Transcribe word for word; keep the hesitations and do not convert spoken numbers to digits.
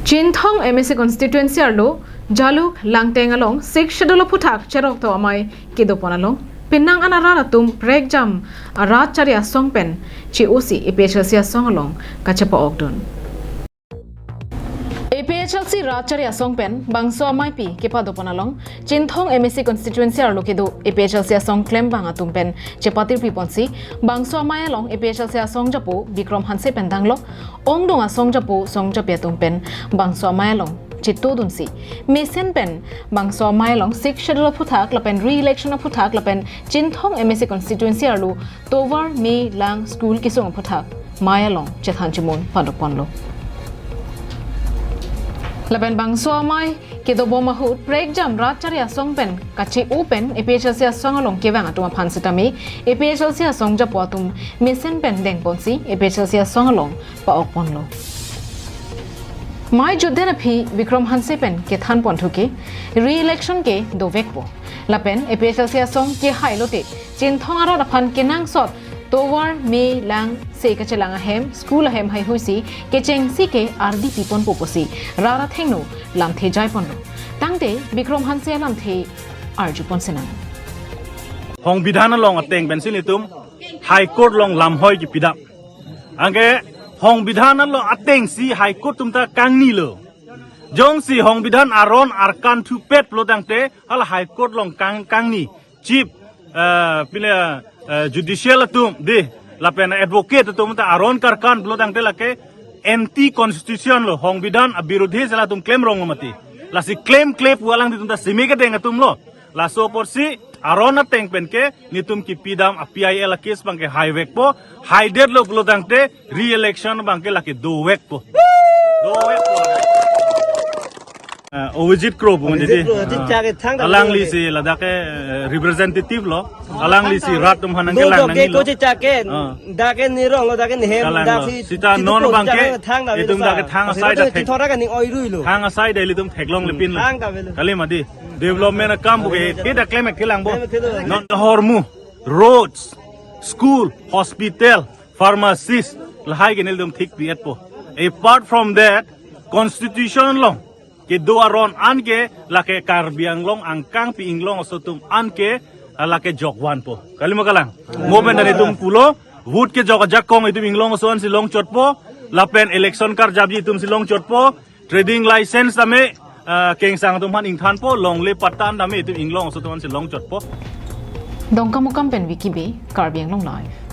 Chinthong M A C constituency arlo Jaluk Langteng along Sixth Schedule aphuthak cheroktok amei kedopon along penang an arat atum prekjam arat chari asong pen che-osi A P H L C asong along kachepa-okdun. A P H L C rat chari asong pen bangso ameipi kepadopon along Chinthong M A C constituency arlo kedo A P H L C asong klembang atum pen chepatirpiponsi bangso amei along A P H L C asong japo Bikrom Hanse pen danglok ongdung asong japo songjapi atum pen bangso amei along chetodunsi mesen pen bangso amei along Sixth Schedule aphuthak lapen re-election aphuthak lapen Chinthong M A C constituency arlo tovar me lang school kesung aphuthak mei along chethan chimon padoponlo. Lapen bangso amei kedobom ahut prekjam rat chari asong pen kache-o pen A P H L C asong along kevang atum aphan sitame A P H L C asong japo atum mesen pen dengponsi A P H L C asong along pa-okponlo. Mei jutdet aphi Bikrom Hanse pen kethanponthu ke re-election ke dovekpo. Lapen A P H L C asong kehailote Chinthong arat aphan kenangsot tovar me lang se kachelang ahem school ahem heihuisi kechengsi ke ardi piponpo pusi rat athengno lamthe jaiponlo. Tangte Bikrom Hanse lamthe arjupon sinang. Songbidhan along ateng pensi nelitum High Court along lamhoi kepidam. Anke Songbidhan along atengsi High Court atum ta kangnilo. Jongsi Songbidhan aron arkan thupet pulotangte hala High Court along kang kangni Chief, eh, pine, eh, Judicial atum dei lapen advocate atum ta aron karkan pulotangte lake anti constitution lo, Songbidhan abirudhi si latum klemrong mati. Lasi klemkle pu alanglitum ta simi kedeng atumlo. Laso apotsi aron ateng pen ke nelitum kepidam a P I L a case abangke haivekpo, haidetlo pulotangte re-election abangke lake dovekpo. Dovekpo. Eh, Avijit Kro pu Avijit dei. Kro, Avijit Ah. Chake thang ta Alangli lo si ladak ke, eh, representative lo. Alangli si rat atum aphan nangkelang nangji lo. Ko chechak ke, Ah. dak ke nirong lo, dak ke nehem, Kalang dak lo. si Sita chitu non ko abangke, chechak thang ta itum lo dak ke sa. thang asai Dak ta ke thek. Chithora ke ning oirui lo. Thang asai ta ilitum theklongle pinlo. Thang ta velo. Kali mati. Development akam pu ke theda klem ek thelang bo. Klem ek thelang. Non hormu, roads, school, hospital, pharmacies, lahai ke nelitum thik pi-etpo. Apart from that, constitution along kedo aron anke lake Karbi Anglong angkangpi Inglong aso atum anke lake jokvanpo. Kalima kalang. Mo pen ta nelitum pulo, vote kejok ajakong itum Inglong aso ansi longchotpo, lapen election karjapji itum si longchotpo, trading license tame, ah, kengsang atum aphan ingthanpo, longle patta tame itum Inglong aso atum ansi longchotpo. Dongkamukam pen Vicky Bey, Karbi Anglong Live.